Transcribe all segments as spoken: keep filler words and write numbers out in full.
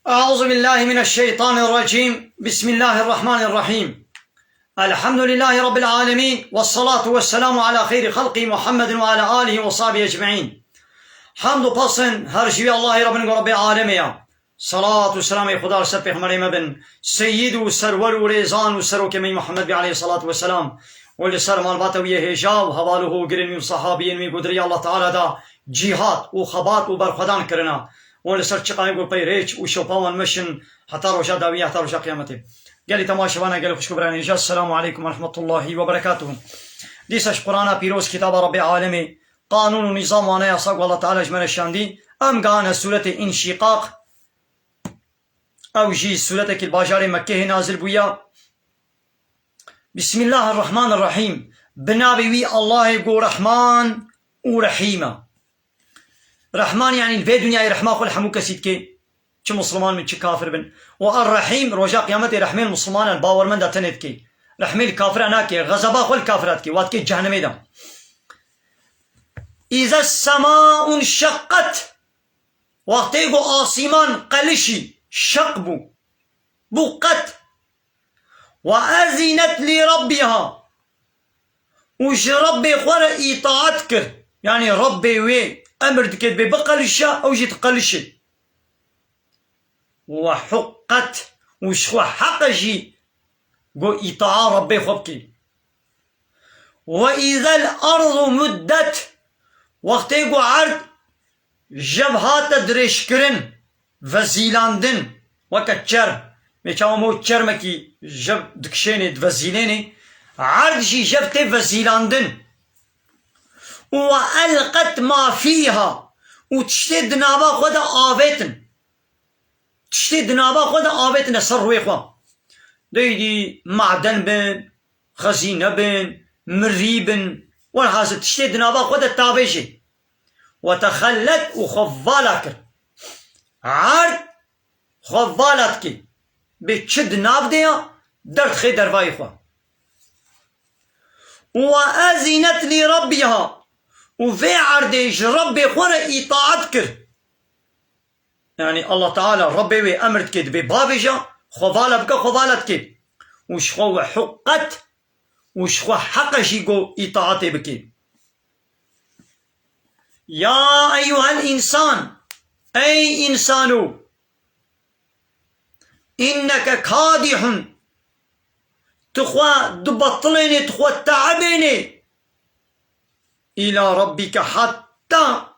أعوذ بالله من الشيطان الرجيم. بسم الله الرحمن الرحيم. الحمد لله رب العالمين، والصلاة والسلام على خير خلقه محمد وعلى آله وصحبه أجمعين. Hamd û pasên her ji wî Allahê re bin, ku Rabbê alemê ya. Salat û selamê Xuda li ser pêxemberê me bin, seyyid û serwer û rêzan û serokê me Muhammed bî aleyhissalatu vesselam, û li ser malbata wî yê hêja û heval û hogirên wî û sahabiyên wî ku di rêya Allah Teala da cîhad û xebat û berxwedan kirina, û li ser çiqayê ku pey rêç û şewpa wan meşin heta roja dawî, heta roja qiyametê. Gelî temaşevana, gelî xwişk û birayên hêja, Selamu aleykum ve rahmetullahi ve berekatuhu. Dîsa ji Qur'ana pîroz, kitaba Rabbê alemê, qanûn û nîzam wan e, yasa ku Allah Teala ji me re şandî, em gihane sûretê Înşîqaq. Ew jî sûretekî li bajarê Mekkehê nazil bûya. Bismillahirrahmanirrahîm. Bi navê wî Allahê ku Rehman û Rehîm e. Rehman, yanî li vê dinyayê rehma xwe li hemû kesî dike. Çi Musliman bin, çi kafir bin. Û Er-Rehîm, roja qiyametê rehmê li Muslimana, li bawermenda tenê dike. Rehmê li kafira nake, xezeba xwe li kafira dike. Wa dike cehennemê de. Îze sema'un şeqqet. Wextê ku asîman qelişî, şeq bû. Bû qet. Ve ezinet li Rabbiha. Û ji Rabbê xwe re îtaat kir. Yanî Rabbê wê emir dike dibê biqelişe, ew jî diqelişê. Ve huqqet. Û ji xwe heq e jî ku îtaa Rabbê xwe bike. Ve îzel ardu muddet. Wextê ku erd jev hate dirêjkirin, vezîlandin, weke çerm. Mê çawa me çermekî jev dikişênê, divezîlênê, erd jî jev tê vezîlandin. Û we elqet ma fîha, û tiştê di nava xwe de avêtin. Tiştê di nava xwe de avêtine ser rûyê xwe. Deydî maden bin, xezîne bin, mirî bin, welhasil tiştê di nava xwe de tavêjê. Ve texellet, û xwe vala kir. Erd xwe vala dikê. Bê çi di nav de ya, derdixê dervayê xwe. Û we ezinet li Rabbiha, û vê erdê ji Rabbê xwe re îtaat kir. Yanî Allah Teala Rabbê wê emir dike, dibê bavêje, xwe vala bike, xwe vala dike. Û ji xwe we huqqet, û ji xwe heq e jî ku îtaatê bike. Ya eyyuhel însan, ey însano, inneke kadihun, tu xwe dibetilênê, tu xwe teebênê. Îla rabbîke, heta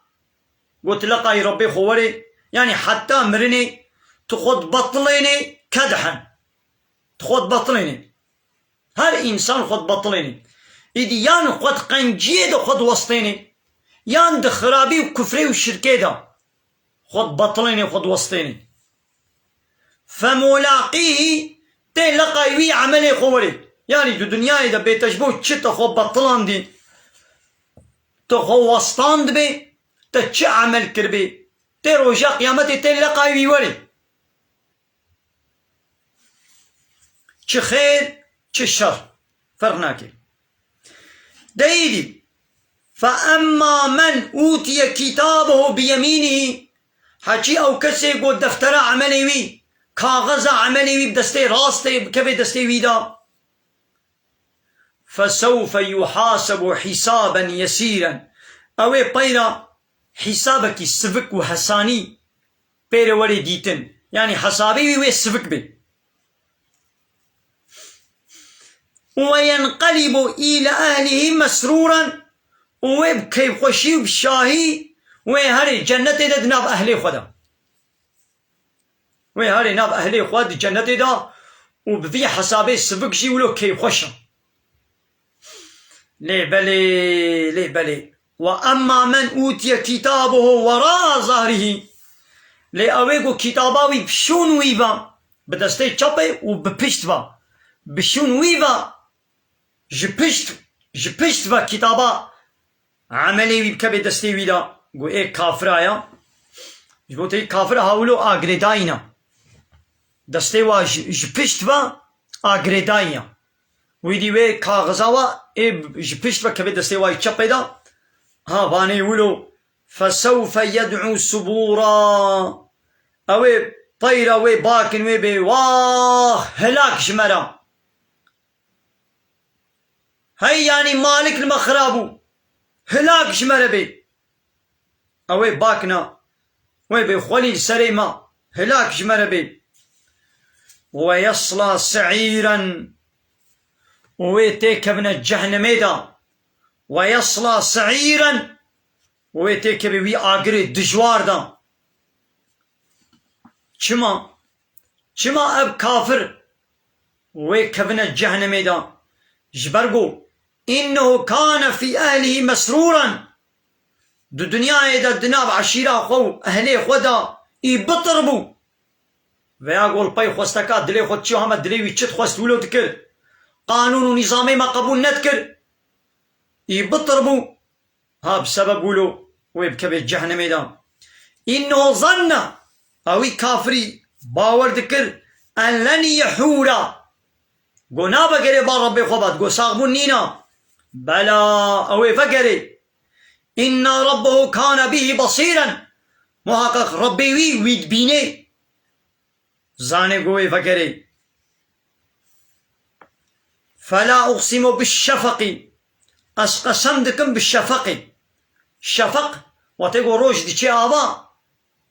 got leqayî Rabbê xwe werê, yanî heta mirinê tu xwe dibetilênê, kedhen. Tu xwe dibetilênê. Her însan xwe dibetilênê. Îdî yan xwe di qenciyê de xwe diwestênê, yan di xirabî û kufrê û şirkê de xwe dibetilênê, xwe diwestênê. Femulaqîhî, tê leqay wî emelê xwe werê. Yanî di dinyayê de bê te ji bo çi te xwe betilandî, te xwe westandibê, te çi emel kiribê, tê roja qiyametê tê leqay wî werê. Çi xêr, çi şer, ferq nake. Deyîdî, fe emma men utiye kitabehu bi yemînî, heçî ew kesê ku deftera emelê wî, kaxeza emelê wî bi destê rastê, bikeve destê wî de. Fesewfe yuhasebu hisaben yesîren. Ew ê peyra hîsabekî sivik û hesanî pê re werê dîtin. Yanî hesabê wî wê sivik bê. Û yenqelîbu île ehlihî mesrûren, û wê bi keyfxweşî û bi şahî wê herê cennetê de di nav ehlê xwe de. Wê herê nav ehlê xwe di cennetê de û bi vî hesabê sivik jî wilo keyfxweş e. Lê belê, lê belê. Ve emma men utiye kitabehu wera zahrihî. Lê ew ê ku kitaba wî bi şûn wî ve, bi destê çepê û bi pişt ve, bi şûn wî ve, ji pişt, ji pişt ve kitaba emelê wî bikeve destê wî de, got ê kafira ya. Ji bo tê kafir ha wilo agirêdayî ne. Destê wa ji, ji pişt ve agirêdayî ya. Wî dî wê kaxiza wa ê ji pişt ve keve destê wa yî çepê de. Ha, vanê wilo, fesewfe yed'u subûra. Ew ê peyra wê bakin wê bê, "Wah, hilak ji me re. Hey, yanî malik li me xira bû. Hilak ji me re bê." Ew ê bakna, wê bê xwelî li serê me. Hilak ji me re bê. "Ve yesla se'îren." Û wê têkevine cehnemê de. "Ve yesla se'îren." Û wê têkeve wî agirê dijwar de. Çima? Çima ev kafir wê kevine cehnemê de? Ji ber ku "Innehu kane fî ehlihî mesrûran." Di dinyayê de di nav eşîra xwe û ehlê xwe de î bitir bû. Veya gol pey xwesteka dilê xwe diçiyo heme dilê wî çi dixwest wilo dikir. Qanûn û nîzamê me qebûl nedikir. Î bitir bû. Ha, bi sebeb wilo wê bikeve cehnemê de. "Innehu zanne", ewî kafirî bawer dikir, "en len yehûra." Go navegerê ba Rebbê xwe bat, go saxbûn nîna. Bela, ew ê vegerê. "Inna Rabbehu kane bihî basîren." Muhaqqeq Rebbê wî, wî dibînê. Zanê go wê vegerê. "Fela uqsimu bi şefeqî." Ez qesem dikim bi şefeqê. Şefeq, wextê ku roj diçê ava,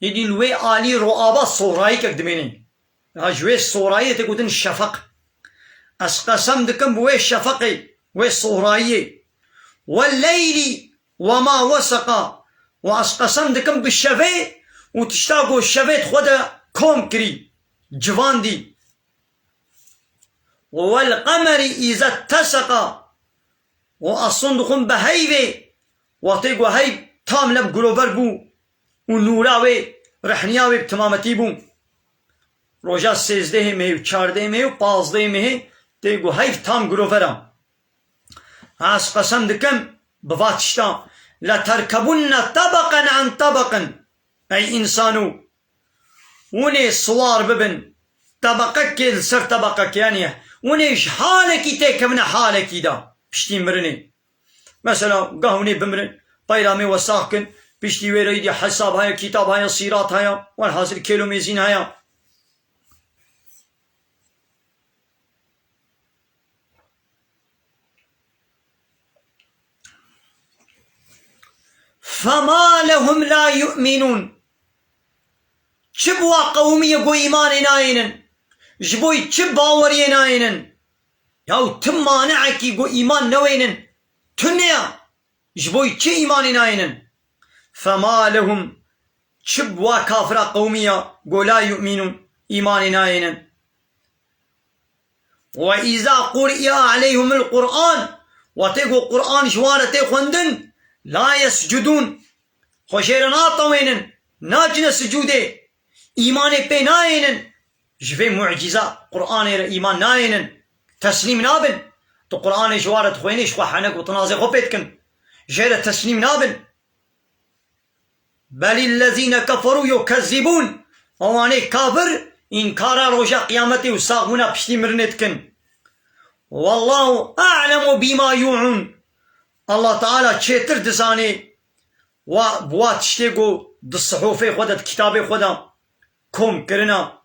êdî li wê alî ro ava sohrayîkek dimêne. Ha, ji wê sohrayiyê tê gotin şefeq. Ez qesem dikim bi wê şefeqê, wê sohrayiyê. "Wel leylî ve ma weseqa." Û ez qesem dikim bi şevê û tişta ku şevê di xwe de kom kirî, civandî. "Wel qemeri îze teseqa." Û ez son dixwim bi heyvê, wextê ku heyv tam lem girover bû û nûra wê, rehniya wê bi timametî bû. Roja sêzdehê mehê û çardehê mehê û pazdehê mehê tê ku heyv tam girover a. Ez qesem dikim bi va tişta. "Leterkebunne tebeqen an tebeqin." Ey însano, hûn ê siwar bibin tebeqekê li ser tebeqekê, yanî hûn ê ji halekî têkevine halekî de piştî mirinê. Mesela gah hûn ê bimirin, peyra me we sax kin, piştî wê re îdî hesab heye, kitab heye, sîrat heye, welhasil kêl û mêzîn heye. "Fema lehum la yu'minûn." Çi bi wa qewmiyê ku îmanê nayênin? Ji bo çi baweriyê nayênin? Yaw ti maneekî ku îman newênin, tune ya. Ji bo çi îmanê nayênin? "Fema lehum", çi bi wa kafira qewmiya ku "la yu'minûn", îmanê nayênin? "Ve îza quri'a aleyhumul Qur'an", wextê ku Qur'an ji wan re tê xwendin, "la yescudûn", xwe jê re natewênin, naçine sicûdê, îmanê pê nayênin. Ji vê mucîza Qur'anê re îman nayênin, teslîm nabin. Tu Qur'anê ji wan re dixwênî, ji xwe henek û tinazê xwe pê dikin. Jê re teslîm nabin. "Belillezîne keferû yukezzibûn." Ewanê kafir înkara roja qiyametê û saxbûna piştî mirinê dikin. "Wallahu a'lemu bîma yu'ûn." Allah Teala çêtir dizanê wa, bi wa tiştê ku di sihûfê xwe de, di kitabê xwe de kom kirina,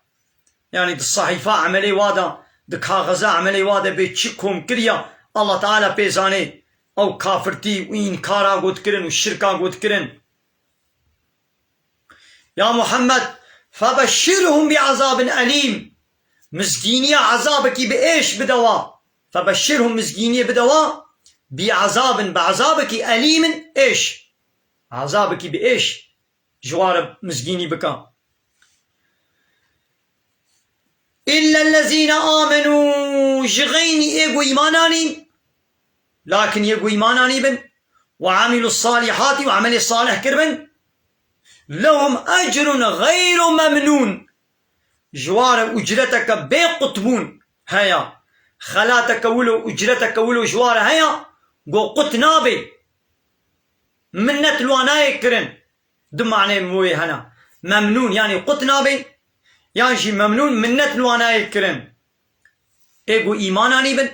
yanî di sehîfa emelê wa de, di kaxiza emelê wa de bê çi kom kiriya, Allah Teala pê zanê. Ew kafirtî û înkara got kirin û şirka got kirin. Ya Muhammed, "febeşşirhum bi azabin elîm." Mizgîniya azabekî bi êş bide wa. "Febeşşirhum", mizgîniyê bide wa, "bi azabin", bi azabekî "elîmin", êş. Azabekî bi êş ji wan re mizgînî bike. "Illellezîne amenû", ji xeynî ê ku îman anîn, lakin yê ku îman anîbin, "ve amilus salihati", û emelê salih kiribin, "lehum ecrun xeyru memnûn", ji wan re ucreteke bê qutbûn heye, xelateke wilo, ucreteke wilo ji wan re heye, ku qut nabe, minnet li wan nayê kirin. Du maneyên wê hene. Memnûn, yanî qut nabe, yan jî memnûn, minnet li wan nayê kirin. Ê ku îman anîbin,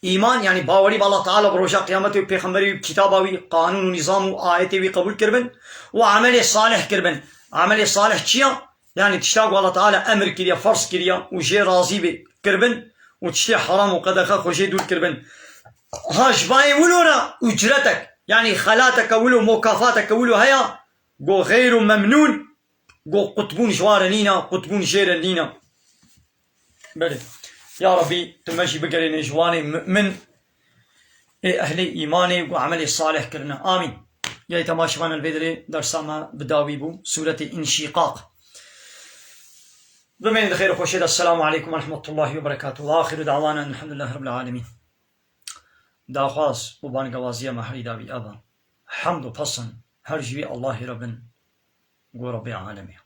îman, yanî bawerî bi Allah Teala, bi roja qiyametê û pêxemberê wî, bi kitaba wî, qanûn û nîzam û ayetê wî qebûl kiribin û emelê salih kiribin. Emelê salih çi ya? Yanî tişta ku Allah Teala emir kiriye, ferz kiriye û jê razî bê kiribin û tiştê heram û qedexe xwe jê dûr kiribin. Ha ji bayê wilo re ucretek, yanî xelateke wilo, mukafateke wilo heye, go xeyr û memnûn, go qutbûn ji wa re nîne, qutbûn jê re nîne. Belê. Ya Rabbî, tu me jî bigerêne ji wanê mu'min ê ehlê îmanê ku emelê salih kirine. Amîn. Yay temaşevan el vê derê dersa me bi dawî bû. Sûretê Înşîqaq. Bimînin di xêr û xweşê de. Esselamu aleykum ve rahmetullahi ve berekatuhu. Ve axiru da'wana elhamdulillahi rabbil alemin. Daxwaz û bangewaziya me herî dawî ev e. Hemd û pesin her ji wî Allahî re bin. Go Rabbê alemê.